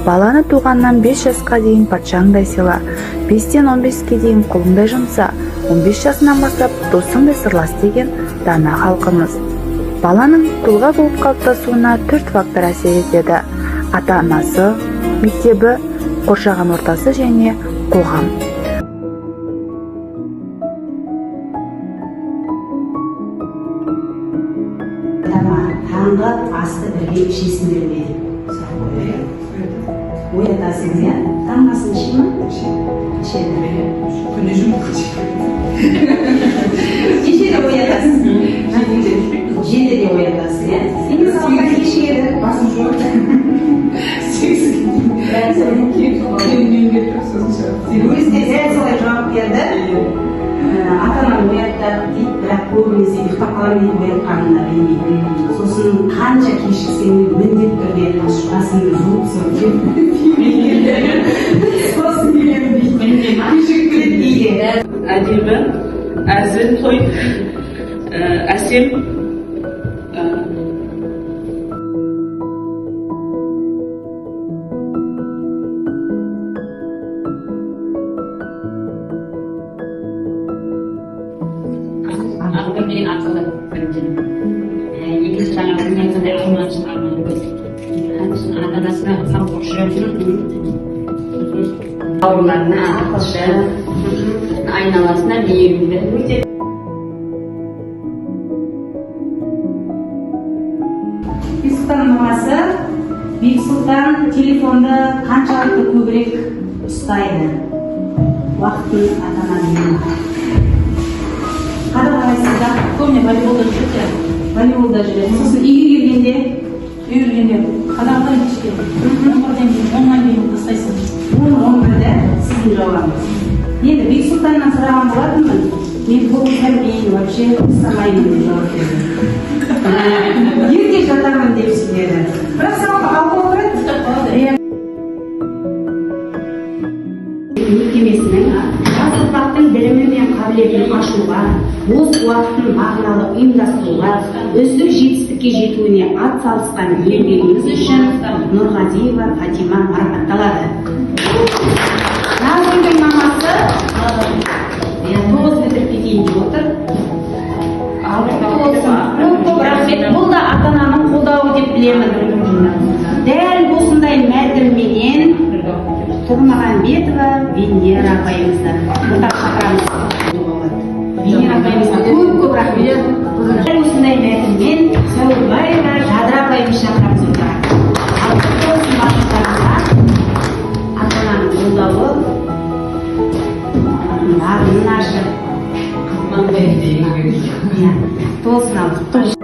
Баланы туғаннан 5 жасқа дейін патшаңдай сыйла, 5-тен 15-ке дейін құлыңдай жұмса, 15 жасынан бастап досыңдай сырлас деген дана халқымыз. Баланың тұлға болып қалыптасуына төрт фактор әсер етеді: ата-анасы, мектебі, қоршаған ортасы және қоғам. Таңғы асты бірге ішесіңдер ме? Сұрақ қояйын. Оятасың, иә? Таңғы асын іше ма? Ішеді. Күнде жұмыс. Нешеде оятасыз? 7-де оятасыз, иә? Неге сабаққа кешігеді? Басым жуып. 8-ге келіп сосын шығады. Өзі де дәл солай жауап берді. Ата анам оятады дейді, бірақ көбінесе ұйықтап қаламын дейді, оятқанын да білмеймін. Сосын қанша кешіксең де, міндетті түрде басыңды жуып, сосын келемін дейді. Кешігіп келеді кейде. Әдемі, әзіл той, әсем. Ағылшын деген ақылы біріншіден. Екінші, жаңағы өзің айтқандай, арманшыл, арманы көп. Сосын ата анасына қамқоршы, бауырларына ақылшы, сосын айналасына мейірімді. Өте. Бексұлтанның мамасы, Бексұлтан телефонды қаншалықты көбірек ұстайды? Уақытын ата ана бере ме? Қадағалайсыздар? Көбіне волейболда жүреді. Волейболда жүреді. Сосын үйге келгенде? Үйге келгенде қадағалаймын кішкене. 11-ден кейін, 10-нан кейін тастайсың. 10, 11-де сіздің жауабыңыз. Енді Бексұлтаннан сұраған болатынмын, мен 9-дан кейін вообще ұстамаймын деп жауап берді. Ерте жатамын деп сөйледі. Бірақ сабаққа алып отырады. Ұстап қалады. Иә. Мекемесінің жас ұрпақтың білімі мен қабілетін ашуға, бос уақытын мағыналы ұйымдастыруға, үздік жетістікке жетуіне ат салысқан еңбегіңіз үшін Нұрғазиева Фатима марапатталады. Назгүлдің мамасы, иә, 9 бітіріп кетейін деп отыр. Құтты болсын. Көп көп рахмет. Бұл да ата ананың қолдауы деп білемін. Дәл осындай мәтінменен Тұрмағанбетова Венера апайымызды ортаға шақырамыз. Венера апайымызға көп көп рахмет. Дәл осындай мәтінмен Сәуірбаева Жадыра апайымызды шақырамыз ортаға. Ал құтты болсын барлықтарыңызға. Ата ананың қолдауы бағын ашып, иә, құтты болсын, ал құтты болсын.